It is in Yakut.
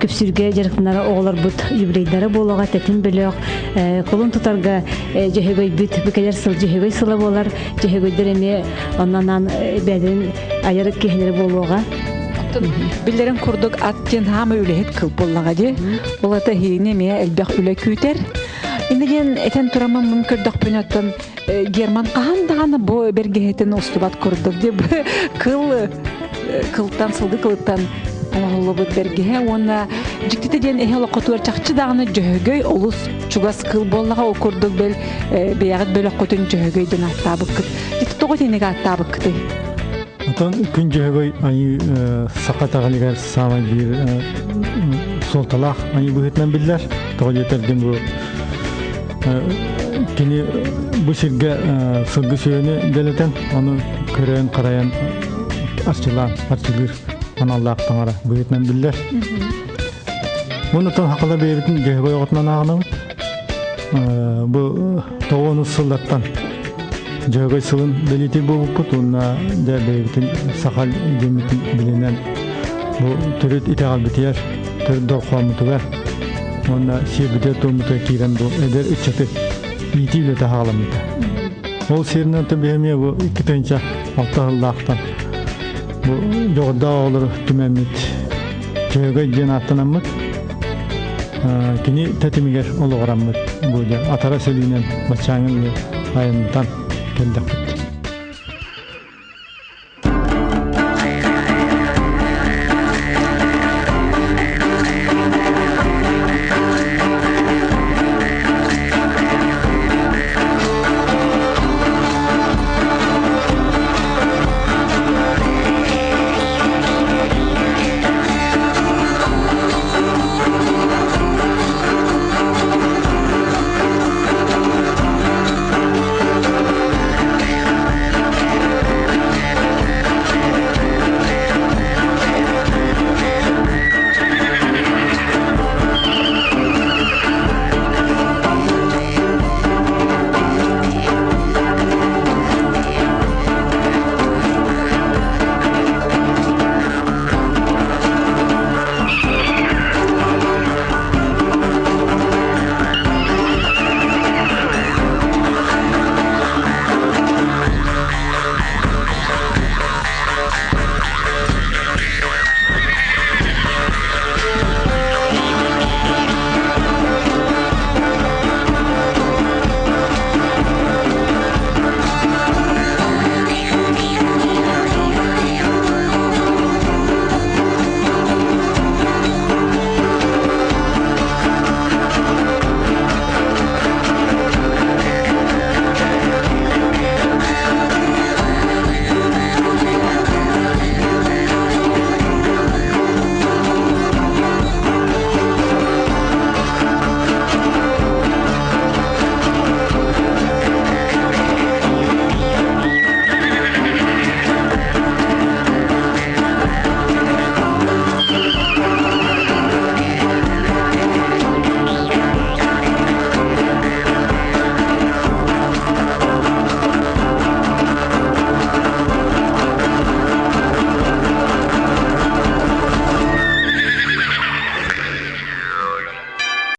Күпсүүргэ дьарыктанар оҕолорбут юбилейдара буолуоҕа, тэтим бөлөх, кулун тутарга дьөһөгөйбүт, бу кэлэр сыл дьөһөгөй сыла буолар, дьөһөгөйдөр эмиэ оннонан бэйэлэрин айар киһилэрэ буолуоҕа. Биллэрин курдук ат диэн хаама үлэһит кыл буоллаҕа дии. Ол ата иһиини эмиэ элбэх үлэ күүтэр. Инде диэн этэн тураммын мун көрдөхпүнэ оттон Герман хаһан даҕаны бу бэргэһэтин устубат курдук дии кыл кылтан сылгы кылыттан оҥоһуллубут бэргэһэ уонна дьиктитэ диэн эһи олоххутугар чахчы даҕаны дьөһөгөй олус чугас кыл буоллаҕа ол курдук бэл бэйэҕит бөлөххүтүн дьөһөгөй диэн ааттаабыккыт. Дьикти тоҕо итинник ааттаабыккытый? Отон күн дьөһөгөй айыы саха итэҕэлигэр саамай биир суолталаах айыы быһыытынан биллэр. Тоҕо диэтэргин бу кини бу сиргэ сылгы сүөһүнү дэлэтэн, ону көрөн-харайан арчылаан, арчылыыр аналлаах таҥара быһыытынан биллэр. Онутан хакала бэйэбитин дьөһөгөй оҕотунан ааҕынабыт. Бу тоҕуонус сыллартан дьөһөгөй сылын бэлиэтиир буолбуппут уонна дьэ бэйэбитин саха диэммитин билинэн бу төрүт итэҕэлбитигэр, төрүт дорҕооммутугар уонна сиэрбитигэр-туоммутугар киирэн бу эдэр ыччаты иитии үлэтэ хаҕаламмыта. Ол сиэринэн биһи бу 2006 сыллаахтан бу дьоҕурдаах оҕолору түмэммит Дьөһөгөй диэн ааттанаммыт кини тэтимигэр олоҕураммыт бу дьэ атара сэлиинэн баччааҥҥы айантан кэллэхпит.